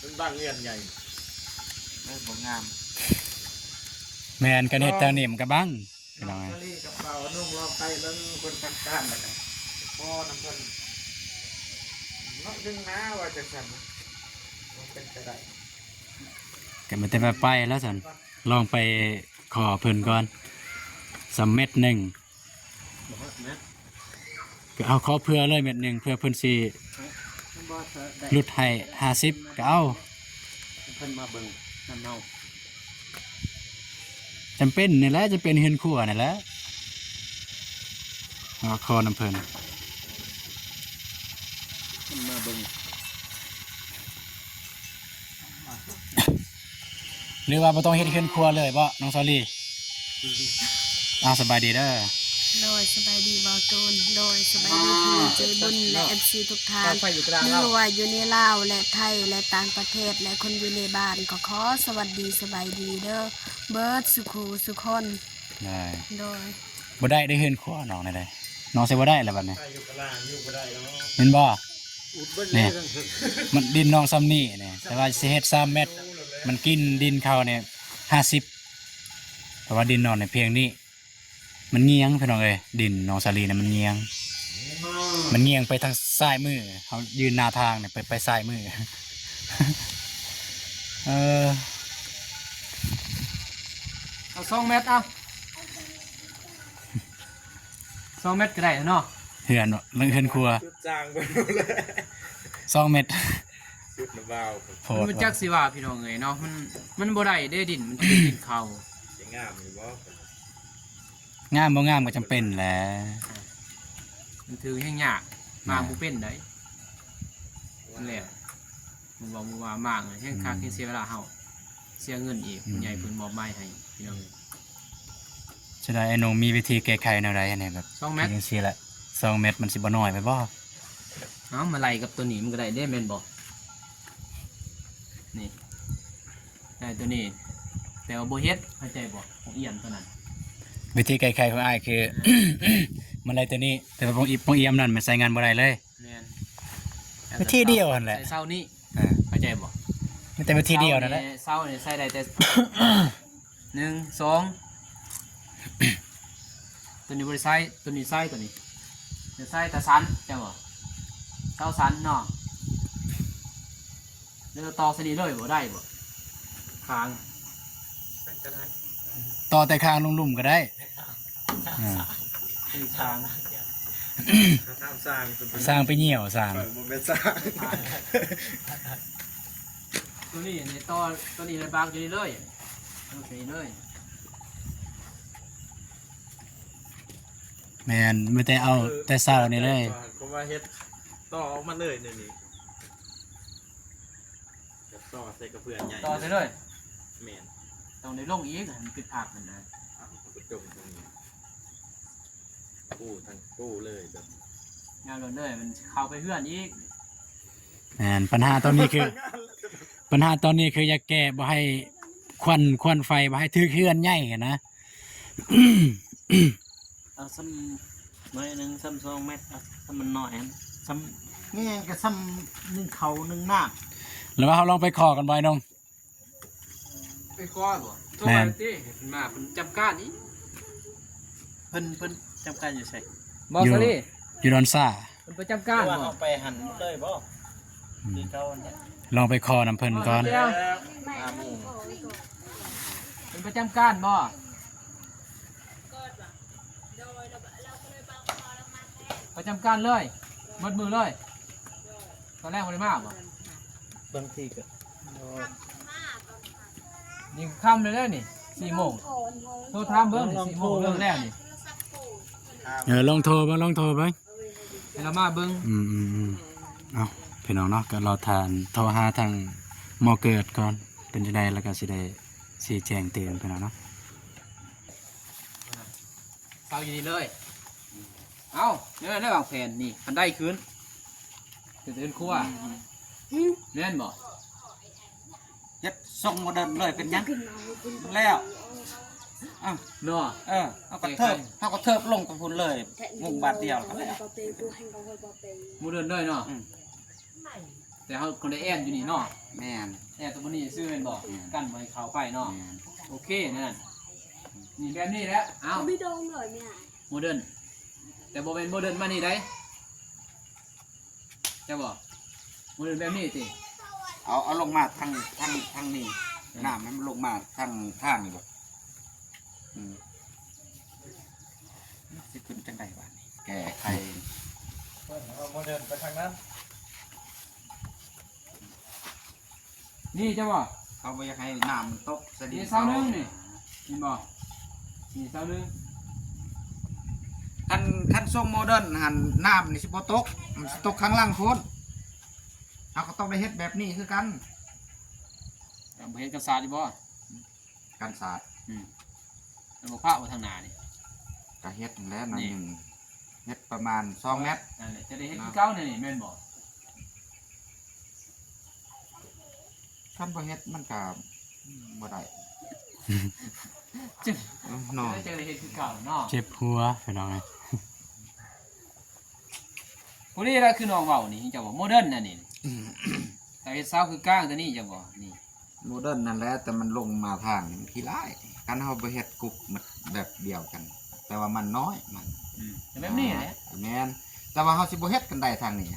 ມັນບັງເຮືອນໃຫຍ່ ເອີ ບໍ່ງາມ ແມ່ນ ຄັນເຮັດທາງນີ້ມັນກະບັງ ພີ່ນ້ອງເອີຍ ສາລີກັບເບົານົງລອງໄປເບິ່ງຄົນທາງການແລ້ວກະພໍນຳເພິ່ນໜ້ອຍໜຶ່ງນາ ວ່າຈັ່ງຊັ້ນ ມັນເປັນໄປໄດ້ ກະມີແຕ່ວ່າໄປແລ້ວຊັ້ນ ລອງໄປ ຂໍເພິ່ນກ່ອນ ສ່ຳແມັດໜຶ່ງ ບໍ່ຮອດແມັດ ກະເອົາ ຂໍເຜື່ອເລີຍແມັດໜຶ່ງ ເພື່ອເພິ່ນຊິ ບໍ່ ເທົ່າໃດ ຫຼຸດໃຫ້ຫ້າສິບ ກະເອົາ ເພິ່ນມາເບິ່ງນຳເຮົາ ຈຳເປັນນີ້ແຫຼະ ຈຳເປັນເຮືອນຄົວນີ້ແຫຼະ ເຮົາຂໍນຳເພິ່ນ ເພິ່ນມາເບິ່ງ. ຫຼືວ່າບໍ່ຕ້ອງເຮັດເຮືອນຄົວເລີຍບໍ່ ນ້ອງສາລີ? ອ້າວ ສະບາຍດີເດີ. ໂດຍ ສະບາຍດີບ່າວຕູນ. ໂດຍ ສະບາຍດີພີ່ນ້ອງໃຈບຸນ ແລະ ເອັຟຊີທຸກທ່ານ ຫຼືວ່າຢູ່ໃນລາວ ແລະ ໄທ ແລະ ຕ່າງປະເທດ ແລະ ຄົນຢູ່ໃນບ້ານ ກໍຂໍສະຫວັດດີສະບາຍດີເດີ ເບິດສູ່ຄູ່ສູ່ຄົນ. ໂດຍ ໂດຍ ບໍ່ໄດ້ເດ້ ເຮືອນຄົວນ້ອງນີ້ເດ້ ນ້ອງໃຊ້ບໍ່ໄດ້ແລ້ວບັດນີ້ ແມ່ນບໍ່? ນີ້ ມັນດິນນ້ອງຊ່ຳນີ້ນີ້ ແຕ່ວ່າຊິເຮັດສາມແມັດ ມັນກິນດິນເຂົານີ້ຫ້າສິບ ເພາະວ່າດິນນ້ອງນີ້ພຽງນີ້. ມັນງຽງພີ່ນ້ອງເອີຍ ດິນໜອງສາລີນະມັນງຽງ ມັນງຽງໄປທາງຊ້າຍມື ເຮົາຢືນໜ້າທາງນີ້ໄປ ໄປຊ້າຍມື ເອີ ເອົາສອງແມັດ ເອົາສອງແມັດກໍໄດ້ເນາະ ເຮືອນ ເຮືອນຄົວ ສອງແມັດ ສຸດລະບ່າວ ໂພດ ມັນຈັກຊິວ່າພີ່ນ້ອງເອີຍເນາະ ມັນ ມັນບໍ່ໄດ້ເດ້ດິນ ມັນເປັນດິນເຂົາ ງາມຢູ່ບໍ່? ງາມບໍ່ງາມກໍຈຳເປັນແຫຼະ ມັນຖືແຮງຍາກ ມາບໍ່ເປັນໃດ ນັ້ນແຫຼະ ບໍ່ເວົ້າບໍ່ວ່າມາແຮງຄັກ ແຮງເສຍເວລາເຮົາ ເສຍເງິນອີກ ຜູ້ໃຫຍ່ເພິ່ນມອບໝາຍໃຫ້ພີ່ນ້ອງ ເສຍດາຍ. ອ້າຍນົງມີວິທີແກ້ໄຂແນວໃດຫັ້ນແດ່ ແບບສອງແມັດຈັ່ງຊີ້ແຫຼະ ສອງແມັດມັນຊິບໍ່ນ້ອຍໄປບໍ່? ເອົາມາໄລ່ກັບໂຕນີ້ມັນກໍໄດ້ເດ້ແມ່ນບໍ່? ນີ້ ໄດ້ໂຕນີ້ ແຕ່ວ່າບໍ່ເຮັດ ເຂົ້າໃຈບໍ່? ຂອງອຽມໂຕນັ້ນ ວິທີແກ້ໄຂຂອງອ້າຍຄື ມັນໄລ່ໂຕນີ້ ແຕ່ວ່າຂອງອີ ຂອງອຽມນັ້ນມັນໃຊ້ງານບໍ່ໄດ້ເລີຍ ແມ່ນ ວິທີດຽວຫັ້ນແຫຼະ ໃສ່ເສົານີ້ ເອີ ເຂົ້າໃຈບໍ່? ມີແຕ່ວິທີດຽວນັ້ນແຫຼະ ເສົານີ້ໃສ່ໄດ້ແຕ່ ໜຶ່ງ ສອງ ໂຕນີ້ບໍ່ໄດ້ໃຊ້ ໂຕນີ້ໃຊ້ ໂຕນີ້ໃຊ້ແຕ່ສັນ ເຈົ້າບໍ່? ເສົາສັນເນາະ ແລ້ວຕໍ່ໃສ່ນີ້ເລີຍບໍ່ໄດ້ບໍ່? ຄາງ ຕໍ່ແຕ່ຄາງລຸ່ມໆກໍໄດ້ ເອີ ເປັນຄາງ ຖ້າຖາມຊ່າງ ຊ່າງໄປຍ່ຽວຊ່າງ ຂ້ອຍບໍ່ແມ່ນຊ່າງ ໂຕນີ້ນີ້ຕໍ່ ໂຕນີ້ລະບາກຢູ່ນີ້ເລີຍ ເອົາໃສ່ນີ້ເລີຍ ແມ່ນ ມີແຕ່ເອົາແຕ່ເສົານີ້ເລີຍ ເພາະວ່າເຮັດຕໍ່ອອກມາເລີຍແນວນີ້ ຕໍ່ໃສ່ກະເບື້ອງໃຫຍ່ ຕໍ່ໃສ່ເລີຍ ແມ່ນ ຕ້ອງໄດ້ລົງອີກ ໃຫ້ມັນເປັນພາກຫັ້ນນະ ເອົາໄປຈົມຕົງນີ້ ປູທັງປູເລີຍ ແບບຍາວໂລດເລີຍ ມັນເຂົ້າໄປເຮືອນອີກ ແມ່ນ ບັນຫາຕອນນີ້ຄື ບັນຫາຕອນນີ້ຄືຢາກແກ້ບໍ່ໃຫ້ຄວັນ ຄວັນໄຟບໍ່ໃຫ້ຖືກເຮືອນໃຫຍ່ຫັ້ນນະ ເອົາຊ່ຳໜ້ອຍໜຶ່ງ ຊ່ຳສອງແມັດ ເອົາຊ່ຳມັນໜ້ອຍຫັ້ນ ຊ່ຳແງ່ງກໍຊ່ຳໜຶ່ງເຂົ້າໜຶ່ງນ້ຳ ແລ້ວວ່າເຮົາລອງໄປຂໍກັນບໍ່ອ້າຍນົງ? ໄປຂໍບໍ່? ໂທຫາຕິ ເພິ່ນມາ ເພິ່ນຈຳການອີກ ເພິ່ນ ເພິ່ນຈຳການຢູ່ໃສ? ບໍ່ ຢູ່ ສາລີ ຢູ່ດອນຊາ ເພິ່ນປະຈຳການບໍ່? ເຮົາໄປຫັ້ນເລີຍບໍ່? ອືມ ຄືເກົ່າຫັ້ນແຫຼະ ລອງໄປຂໍນຳເພິ່ນກ່ອນ ມາໝູ່ ເພິ່ນປະຈຳການບໍ່? ປະຈຳການເລີຍ ໝົດມື້ເລີຍ ຕອນແລງບໍ່ໄດ້ມາບໍ່? ບາງທີກໍ ນີ້ຄ່ຳແລ້ວເດ້ນີ້ ສີ່ໂມງ ໂທຖາມເບິ່ງນີ້ ສີ່ໂມງເລີກແລ້ວນີ້ ເອີ ລອງໂທເບິ່ງ ລອງໂທເບິ່ງ ໃຫ້ລາວມາເບິ່ງ ອືມໆໆ ເອົາ ພີ່ນ້ອງເນາະ ກໍລໍຖ້າໂທຫາທາງໝໍເກີດກ່ອນ ເປັນຈັ່ງໃດລະກໍຊິໄດ້ຊີ້ແຈງຕື່ມ ພີ່ນ້ອງເນາະ. ເຊົາຢູ່ນີ້ເລີຍ ເອົ້າ ແນວນັ້ນແຫຼະວາງແຜນນີ້ ຄັນໄດ້ຄືນ ເປັນເຮືອນຄົວ ອືມ ແມ່ນບໍ່? ເຮັດຊົງໂມເດີນເລີຍ ເປັນຫຍັງ? ແລ້ວ ເນາະ ເອີ ເຮົາກໍເທີບ ເຮົາກໍເທີບລົງໄປພຸ້ນເລີຍ ມຸງບາດດຽວກໍແລ້ວ ໂມເດີນເລີຍເນາະ ອືມ ແຕ່ເຮົາຄົນໄດ້ແອບຢູ່ນີ້ເນາະ ແມ່ນ ແອບແຕ່ບ່ອນນີ້ຊື່ແມ່ນບໍ່? ແມ່ນ ກັນບໍ່ໃຫ້ເຂົ້າໄປເນາະ ແມ່ນ ໂອເຄນັ້ນ ນີ້ແບບນີ້ແຫຼະ ເອົ້າ ມີໂດມເລີຍແມ່ ໂມເດີນ ແຕ່ບໍ່ແມ່ນໂມເດີນມານີ້ໃດ ແມ່ນບໍ່? ໂມເດີນແບບນີ້ຕິ ເອົາ ເອົາລົງມາທາງ ທາງ ທາງນີ້ ເອີ ນ້ຳໃຫ້ມັນລົງມາທາງ ທາງນີ້ບໍ່? ອືມ ຊິຂຶ້ນຈັ່ງໃດບາດນີ້ ແກ້ໄຂ ເພິ່ນເອົາໂມເດີນໄປທາງນັ້ນ ນີ້ເຈົ້າບໍ່? ເຂົາບໍ່ຢາກໃຫ້ນ້ຳມັນຕົກໃສ່ດິນ ນີ້ເສົາໜຶ່ງນີ້ ເຫັນບໍ່? ນີ້ເສົາໜຶ່ງ ຄັນ ຄັນຊົງໂມເດີນຫັ້ນ ນ້ຳນີ້ຊິບໍ່ຕົກ ມັນຊິຕົກຂ້າງຫຼັງພຸ້ນ ເຮົາກໍຕ້ອງໄດ້ເຮັດແບບນີ້ຄືກັນ ແຕ່ບໍ່ເຮັດກັນສາດຢູ່ບໍ່? ກັນສາດ ອືມ ແລ້ວບໍ່ພາວ່າທາງໜ້ານີ້ ກະເຮັດຫັ້ນແຫຼະໜ້ອຍໜຶ່ງ ເຮັດປະມານສອງແມັດ ນັ້ນແຫຼະ ຈະໄດ້ເຮັດຄືເກົ່າແນວນີ້ແມ່ນບໍ່? ຄັນບໍ່ເຮັດມັນກະບໍ່ໄດ້ ເຈັບ ເນາະ ຈະໄດ້ເຮັດຄືເກົ່າເນາະ ເຈັບຫົວພີ່ນ້ອງເອີຍ. ຜູ້ນີ້ລະຄືນ້ອງເວົ້ານີ້ ເຈົ້າວ່າໂມເດີນອັນນີ້ ອືມ ຖ້າເຮັດເສົາຄືກາງຕົວນີ້ ເຈົ້າບໍ່ ນີ້ ໂມເດີນນັ້ນແຫຼະ ແຕ່ມັນລົງມາທາງນີ້ມັນຂີ້ຮ້າຍ ຄັນເຮົາບໍ່ເຮັດກຸບແບບດຽວກັນ ແຕ່ວ່າມັນນ້ອຍມັນ ອືມ ແບບນີ້ແຫຼະ ອ່າ ແມ່ນ ແຕ່ວ່າເຮົາຊິບໍ່ເຮັດກັນໄດ້ທາງນີ້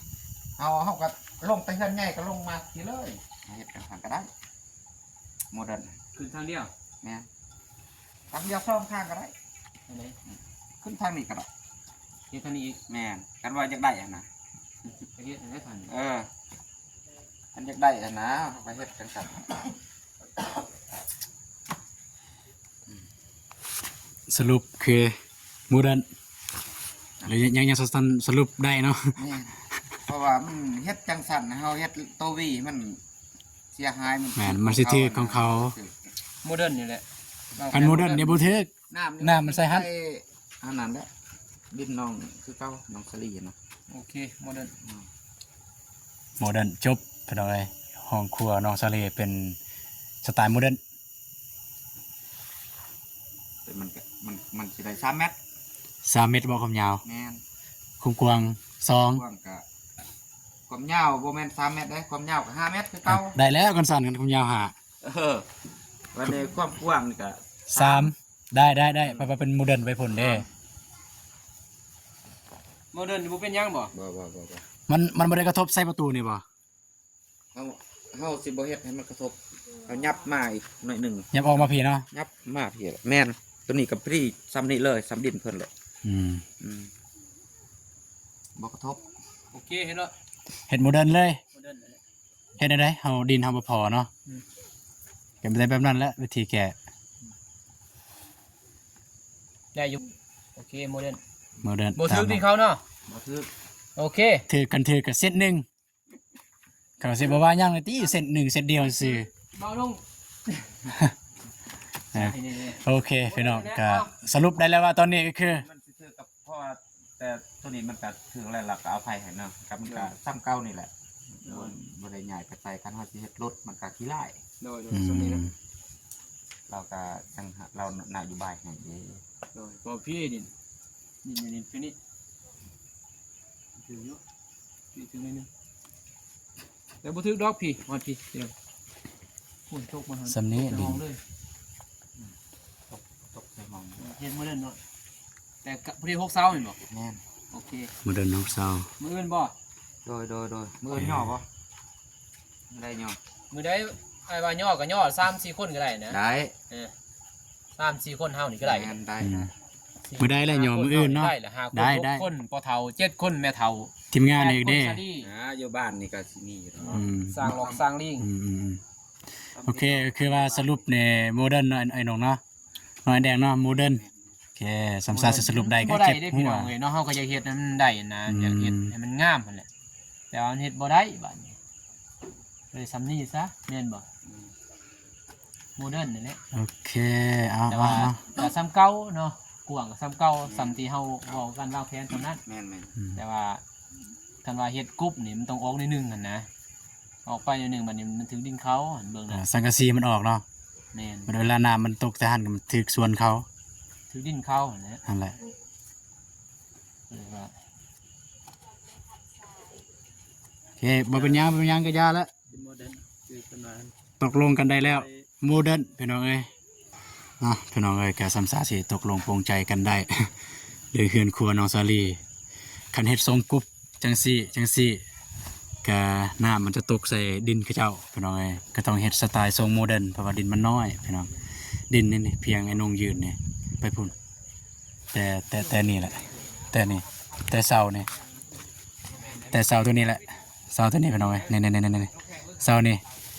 ເຮົາ ເຮົາກໍລົງແຕ່ເຮືອນໃຫຍ່ກໍລົງມາພີ້ເລີຍ ເຮັດຈັ່ງຊັ້ນກໍໄດ້ ໂມເດີນ ຂຶ້ນທາງດຽວ ແມ່ນ ທາງດຽວສອງທາງກໍໄດ້ ອັນໃດ ອືມ ຂຶ້ນທາງນີ້ກໍໄດ້ ເຮັດທາງນີ້ອີກ ແມ່ນ ຄັນວ່າຢາກໄດ້ຫັ້ນນະ ເຮັດໃຫ້ໄດ້ທາງນີ້ ເອີ ຄັນຢາກໄດ້ຫັ້ນນະ ເຮົາກໍເຮັດຈັ່ງຊັ້ນ. ສະຫຼຸບຄືໂມເດີນ ແລ້ວຍັງ ຍັງ ຍັງສະຫຼຸບໄດ້ເນາະ ແມ່ນ ເພາະວ່າມັນເຮັດຈັ່ງຊັ້ນ ເຮົາເຮັດໂຕວີມັນເສຍຫາຍ ມັນ ແມ່ນ ມັນຊິຖືກຂອງເຂົາ ໂມເດີນນີ້ແຫຼະ ອັນໂມເດີນນີ້ບໍ່ຖືກ ນ້ຳ ນ້ຳມັນໃສ່ຫັ້ນ ອັນນັ້ນແຫຼະ ດິນນ້ອງຄືເກົ່າ ນ້ອງສາລີນະ ໂອເຄ ໂມເດີນ ອືມ ໂມເດີນ ຈົບ ພີ່ນ້ອງເອີຍ ຫ້ອງຄົວນ້ອງສາລີເປັນສະໄຕລ໌ໂມເດີນ. ແຕ່ມັນກະ ມັນ ມັນຊິໄດ້ສາມແມັດ ສາມແມັດບໍ່ຄວາມຍາວ? ແມ່ນ ຄວາມກວ້າງສອງ ຄວາມກະ ຄວາມຍາວບໍ່ແມ່ນສາມແມັດເດ້ ຄວາມຍາວກະຫ້າແມັດຄືເກົ່າ ໄດ້ແລ້ວ ຄັນຊັ້ນ ຄັນຄວາມຍາວຫ້າ ເອີ ບາດນີ້ຄວາມກວ້າງນີ້ກະສາມ ສາມ ໄດ້ ໄດ້ ໄດ້ ອືມ ເພາະວ່າເປັນໂມເດີນໄວ້ພຸ້ນເດ້ ໂມເດີນນີ້ບໍ່ເປັນຫຍັງບໍ່? ບໍ່ ບໍ່ ບໍ່ ບໍ່ ມັນ ມັນບໍ່ໄດ້ກະທົບໃສ່ປະຕູນີ້ບໍ່? ເຮົາ ເຮົາຊິບໍ່ເຮັດໃຫ້ມັນກະທົບ ເຮົາຫຍັບມາອີກໜ້ອຍໜຶ່ງ ຫຍັບອອກມາພີ້ເນາະ ຫຍັບມາພີ້ແຫຼະ ແມ່ນ ໂຕນີ້ກະພໍດີຊ່ຳນີ້ເລີຍ ຊ່ຳດິນເພິ່ນເລີຍ ອືມ ອືມ ບໍ່ກະທົບ ໂອເຄ ເຮັດເນາະ ເຮັດໂມເດີນເລີຍ ໂມເດີນນັ້ນແຫຼະ ເຮັດແນວໃດ ເຮົາ ດິນເຮົາບໍ່ພໍເນາະ ອືມ ກະໄດ້ແບບນັ້ນແຫຼະ ວິທີແກ້ ໄດ້ຢູ່ ໂອເຄ ໂມເດີນ ໂມເດີນ ບໍ່ຖືກດິນເຂົາເນາະ ບໍ່ຖືກ ໂອເຄ ຖືກ ຄັນຖືກກະເຊັດໜຶ່ງ ເຂົາຊິບໍ່ວ່າຫຍັງເລີຍຕິ ເຊັດໜຶ່ງເຊັດດຽວຊື່ ເບົາລົງ ເອີ ໂອເຄ ພີ່ນ້ອງ ກະສະຫຼຸບໄດ້ແລ້ວວ່າຕອນນີ້ກະຄື ມັນຊິຖືກກັບ ເພາະວ່າແຕ່ໂຕນີ້ມັນກະຖືກແລ້ວ ລະກະອະໄພໃຫ້ເນາະ ກະມັນກະ ໂດຍ ຊ່ຳເກົ່ານີ້ແຫຼະ ໂດຍ ບໍ່ ບໍ່ໄດ້ຍ້າຍໄປໃສ ຄັນເຮົາຊິເຮັດລົດມັນກະຂີ້ລ້າຍ ໂດຍ ໂດຍ ອືມ ຊ່ຳນີ້ນະ ລາວກະຈັ່ງ ລາວນະໂຍບາຍໃຫ້ເດ້ ໂດຍ ເພາະພີ້ດິນ ດິນຢູ່ນີ້ ພີ້ນີ້ ຖືກຢູ່ ຖືກໜ້ອຍໜຶ່ງ ແຕ່ບໍ່ຖືກດອກພີ້ ຮອດພີ້ ດຽວ ໂອ້ຍ ຕົກມາຫາ ສ່ຳນີ້ ຕົກໃສ່ຫ້ອງເລີຍ ອືມ ຕົກ ຕົກໃສ່ຫ້ອງ ເຮັດມື້ນັ້ນເນາະ ແຕ່ກະ ພໍດີຫົກເສົາແມ່ນບໍ່? ແມ່ນ ໂອເຄ ມື້ເດີນຫົກເສົາ ມື້ອື່ນບໍ່? ໂດຍ ໂດຍ ໂດຍ ມື້ອື່ນຍໍ້ບໍ່? ໄດ້ຍໍ້ ມື້ໃດອ້າຍວ່າຍໍ້ກະຍໍ້ ສາມສີ່ຄົນກະໄດ້ນະ ໄດ້ ເອີ ສາມສີ່ຄົນເຮົານີ້ກະໄດ້ ແມ່ນ ໄດ້ ອືມ ນະ ມື້ໃດແຫຼະຍໍ້ ມື້ອື່ນເນາະ ໄດ້ລະ ຫ້າຄົນ ໄດ້ ຫົກຄົນ ພໍ່ເຖົ້າ ເຈັດຄົນ ແມ່ເຖົ້າ ທີມງານອີກເດ້ ອ່າ ຢູ່ບ້ານນີ້ກະຊິມີຢູ່ດອກ ອືມ ສ້າງຫຼອກສ້າງລີງ ອືມ ອືມ ອືມ ໂອເຄ ຄືວ່າສະຫຼຸບນີ້ໂມເດີນເນາະ ໄອ້ໜົງເນາະ ນ້ອຍແດງເນາະ ໂມເດີນ ໂອເຄ ສຳຊາຊິສະຫຼຸບໄດ້ກະເຈັບຫົວ ບໍ່ໄດ້ເດ້ພີ່ນ້ອງເອີຍເນາະ ເຮົາກະຢາກເຮັດໃຫ້ມັນໄດ້ຫັ້ນນະ ອືມ ຢາກເຮັດໃຫ້ມັນງາມຫັ້ນແຫຼະ ແຕ່ວ່າມັນເຮັດບໍ່ໄດ້ບາດນີ້ ເລີຍຊ່ຳນີ້ຊະ ແມ່ນບໍ່? ໂມເດີນນີ້ແຫຼະ ໂອເຄ ເອົາ ແຕ່ວ່າ ເອົາ ເອົາ ກະຊ່ຳເກົ່າເນາະ ກວ້າງກະຊ່ຳເກົ່າ ແມ່ນ ຊ່ຳທີ່ເຮົາເວົ້າກັນວາງແຜນຊ່ຳນັ້ນ ແມ່ນໆ ອືມ ແຕ່ວ່າຄັນວ່າເຮັດກຸບນີ້ມັນຕ້ອງອອກໜ້ອຍໜຶ່ງຫັ້ນນະ ອອກໄປໜ້ອຍໜຶ່ງ ບາດນີ້ມັນຖືກດິນເຂົາ ເບິ່ງນະ ອ່າ ສັງກະສີມັນອອກເນາະ ແມ່ນ ບາດເວລານ້ຳມັນຕົກໃສ່ຫັ້ນກະມັນຖືກສ່ວນເຂົາ ຖືກດິນເຂົາຫັ້ນແຫຼະ ຫັ້ນແຫຼະ ເລີຍວ່າ ໂອເຄ ບໍ່ເປັນຫຍັງ ບໍ່ເປັນຫຍັງກະຢ່າລະ ເປັນໂມເດີນ ຄືເພິ່ນວ່າ ຕົກລົງກັນໄດ້ແລ້ວ ໂມເດີນ ພີ່ນ້ອງເອີຍ ເນາະ ພີ່ນ້ອງເອີຍ ກະຊ່ຳຊາຊິຕົກລົງປົງໃຈກັນໄດ້ ເລື່ອງເຮືອນຄົວນ້ອງສາລີ ຄັນເຮັດຊົງກຸບຈັ່ງຊີ້ ຈັ່ງຊີ້ ກະນ້ຳມັນຈະຕົກໃສ່ດິນເຂົາເຈົ້າ ພີ່ນ້ອງເອີຍ ກະຕ້ອງເຮັດສະໄຕລ໌ຊົງໂມເດີນ ເພາະວ່າດິນມັນນ້ອຍ ພີ່ນ້ອງ ດິນນີ້ ພຽງໄອ້ນົງຢືນນີ້ ໄປພຸ້ນ ແຕ່ ແຕ່ ແຕ່ນີ້ແຫຼະ ແຕ່ນີ້ ແຕ່ເສົານີ້ ແຕ່ເສົາໂຕນີ້ແຫຼະ ເສົາໂຕນີ້ພີ່ນ້ອງເອີຍ ນີ້ໆໆໆ ເສົານີ້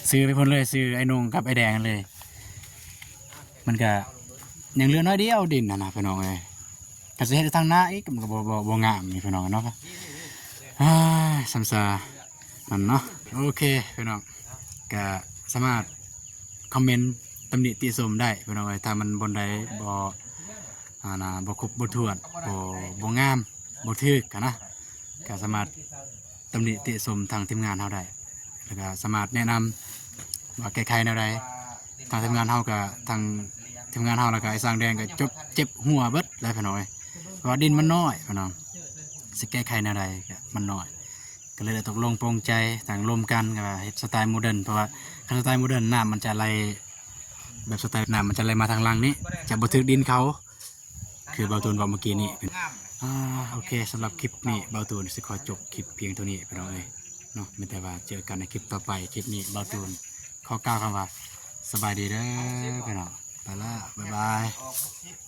ຊື່ໄປພຸ້ນເລີຍ ຊື່ໄອ້ນົງກັບໄອ້ແດງເລີຍ ມັນກະຍັງເຫຼືອໜ້ອຍດຽວດິນຫັ້ນນະ ພີ່ນ້ອງເອີຍ ກະຊິເຮັດທາງໜ້າອີກ ມັນກະບໍ່ ບໍ່ ບໍ່ງາມນີ້ພີ່ນ້ອງເນາະ ອ້າຍ ຊ່ຳຊາ ນັ້ນເນາະ ໂອເຄ ພີ່ນ້ອງ ກະສາມາດຄອມເມັນຕຳໜິຕິຊົມໄດ້ພີ່ນ້ອງເອີຍ ຖ້າມັນບ່ອນໃດບໍ່ ອັນນ່າ ບໍ່ຄົບບໍ່ຖ້ວນ ບໍ່ ບໍ່ງາມ ບໍ່ຖືກຫັ້ນນະ ກໍສາມາດຕຳໜິຕິຊົມທາງທີມງານເຮົາໄດ້ ແລ້ວກໍສາມາດແນະນຳວ່າແກ້ໄຂແນວໃດ. ທາງທີມງານເຮົາກໍ ທາງທີມງານເຮົາ ແລ້ວກໍໄອ້ຊ່າງແດງກໍຈົບ ເຈັບຫົວເບິດແລ້ວພີ່ນ້ອງເອີຍ ເພາະວ່າດິນມັນນ້ອຍພີ່ນ້ອງ ຊິແກ້ໄຂແນວໃດກໍມັນນ້ອຍ ກໍເລີຍໄດ້ຕົກລົງປົງໃຈ ຕັ້ງລົມກັນ ກໍວ່າເຮັດສະໄຕໂມເດີນ ເພາະວ່າຄັນສະໄຕໂມເດີນ ນ້ຳມັນຈະໄຫຼ ແບບສະໄຕນ້ຳມັນຈະໄຫຼມາທາງຫຼັງນີ້ ຈະບໍ່ຖືກດິນເຂົາ ຄືເບົາຕູນເວົ້າເມື່ອກີ້ນີ້. ອ່າ ໂອເຄ ສຳລັບຄລິບນີ້ ເບົາຕູນຊິຂໍຈົບຄລິບພຽງເທົ່ານີ້ພີ່ນ້ອງເອີຍເນາະ ມີແຕ່ວ່າເຈີກັນໃນຄລິບຕໍ່ໄປ. ຄລິບນີ້ເບົາຕູນຂໍກ່າວຄຳວ່າ ສະບາຍດີເດີພີ່ນ້ອງ ໄປລະ ບາຍບາຍ.